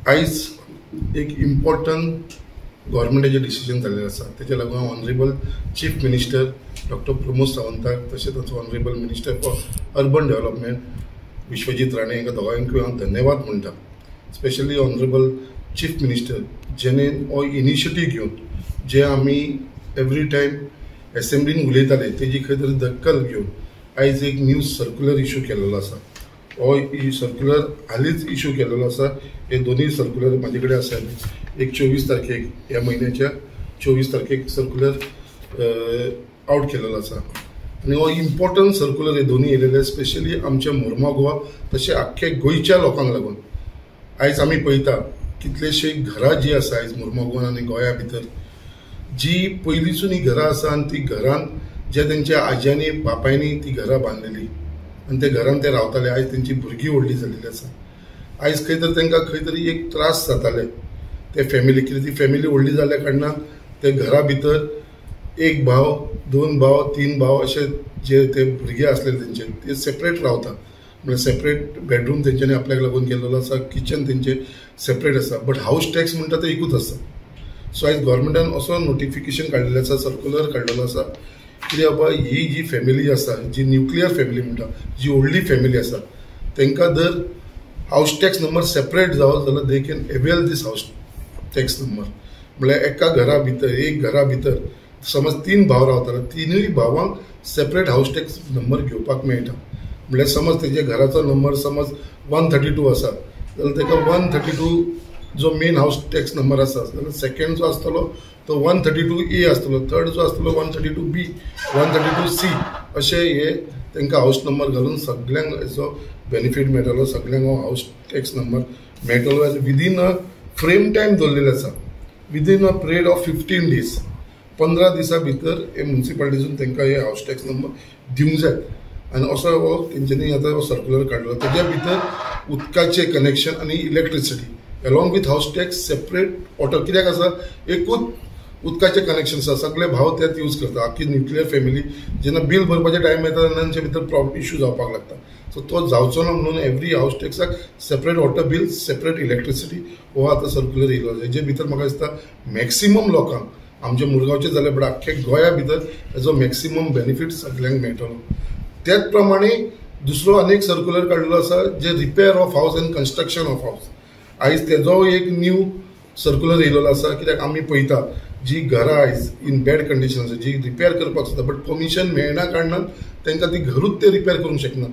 आयज एक important गव्हर्मेंटाचें decision जाल्लें आसा. तेच्या लागून हांव honourable chief minister doctor Pramod सावंताक तशेंच ताचो honourable minister for urban development Vishwajit Rane हांकां दोगांयकूय हांव धन्यवाद म्हणटा. स्पेशली ऑनरेबल चीफ मिनिस्टर जेणे हो इनिशिएटीव घेवन जे आमी एवरी टायम एसेंब्लीन उलयताले तेजी खंय तरी दखल घेवन आयज एक न्यू सर्क्युलर इशू केलेलो आसा. हो सर्क्युलर हालींच इशू केलेलो आसा. हे दोनूय सर्क्युलर म्हाजे कडेन आसा. एक 24 तारखेक ह्या म्हयन्याच्या 24 तारखेक सर्क्युलर आवट केलेलो आसा आनी हो इम्पॉर्टंट सर्क्युलर हे दोनूय येयलेले स्पेशली आमच्या मुर्मा गोवा तशें आख्खे गोंयच्या लोकांक लागून. आयज आमी पळयता कितलेशे घरां जी आसा आयज मुर्मा गोवान आनी गोंया भितर जी पयलींसून ही घरां आसा आनी ती घरान जे तेंच्या आज्यांनी बापायनी ती घरां बांदलेली आनी त्या घरान ते रावताले. आयज तेंची भुरगीं व्हडलीं जाल्लेली आसा. आयज खंय तरी तांकां खंय तरी एक त्रास जाताले ते फॅमिली, कित्याक ती फॅमिली व्हडली जाल्ल्या कारणान ते घरा भितर एक भाव, दोन भाव, तीन भाव अशे जे ते भुरगे आसलेले तेंचे ते सेपरेट रावता. म्हळ्यार सेपरेट बेडरूम तेंच्यांनी आपल्याक लागून केल्लो आसा, किचन तेंचे सेपरेट आसा, बट हावस टॅक्स म्हणटा ते एकूच आसा. सो आयज गव्हर्मेंटान असो नोटिफिकेशन काडलेलें आसा, सर्क्युलर काडलेलो आसा कितें बाबा ही जी फॅमिली आसा, जी न्युक्लियर फॅमिली म्हणटा, जी व्हडली फॅमिली आसा तांकां जर हावस टॅक्स नंबर सेपरेट जावो जाल्यार they can avail this house tax number. म्हळ्यार एका घरा भितर, एक घरा भितर समज 3 भाव रावताले, तिनूय भावांक सेपरेट हावस टॅक्स नंबर घेवपाक मेळटा. म्हळ्यार समज तेजे घराचो नंबर समज 132 आसा जाल्यार ताका 132 जो मेन हावस टॅक्स नंबर आसा जाल्यार सेकंड जो आसतलो तो 132A आसतलो, थर्ड जो आसतलो 132B, 132C अशें हे तांकां हावस नंबर घालून सगल्यांक हेचो बेनिफीट मेळटलो, सगल्यांक हो हावस टॅक्स नंबर मेळटलो. विदीन अ फ्रेम टायम दवरलेलो आसा, within a period of 15 days, 15 दिसां भितर हे म्युनिसिपालिटीसून तांकां हे हावस टॅक्स नंबर दिवंक जाय. आनी असो हो तेंच्यांनी आतां हो सर्क्युलर काडलो. तेज्या भितर उदकाचें कनेक्शन आनी electricity along with house tax separate water. कित्याक आसा एकूच उदकाचें कनेक्शन आसा, सगळे भाव तेच यूज करता. आख्खी न्युक्लियर फॅमिली जेन्ना बील भरपाचें टायम येता तेन्ना तांचे भितर इशू जावपाक लागता. सो तो जावचो ना म्हणून एवरी हावस टॅक्साक separate water bill, separate electricity हो आतां सर्क्युलर येयलो. हेजे भितर म्हाका दिसता मॅक्सिमम लोकांक आमच्या मुरगांवचे जाल्यार बट आख्खे गोंया भितर हेजो मॅक्सिमम बेनिफीट सगल्यांक मेळटलो. त्याच प्रमाणे दुसरो आनी एक सर्क्युलर काडलेलो आसा जे repair of house and construction of house. आयज तेजो एक न्यू सर्क्युलर येयलेलो आसा. कित्याक आमी पळयता जी घरां आयज इन बॅड कंडिशन आसा, जी रिपेर करपाक सोदता बट परमिशन मेळना कारणान तांकां ती घरूच ते रिपेर करूंक शकना.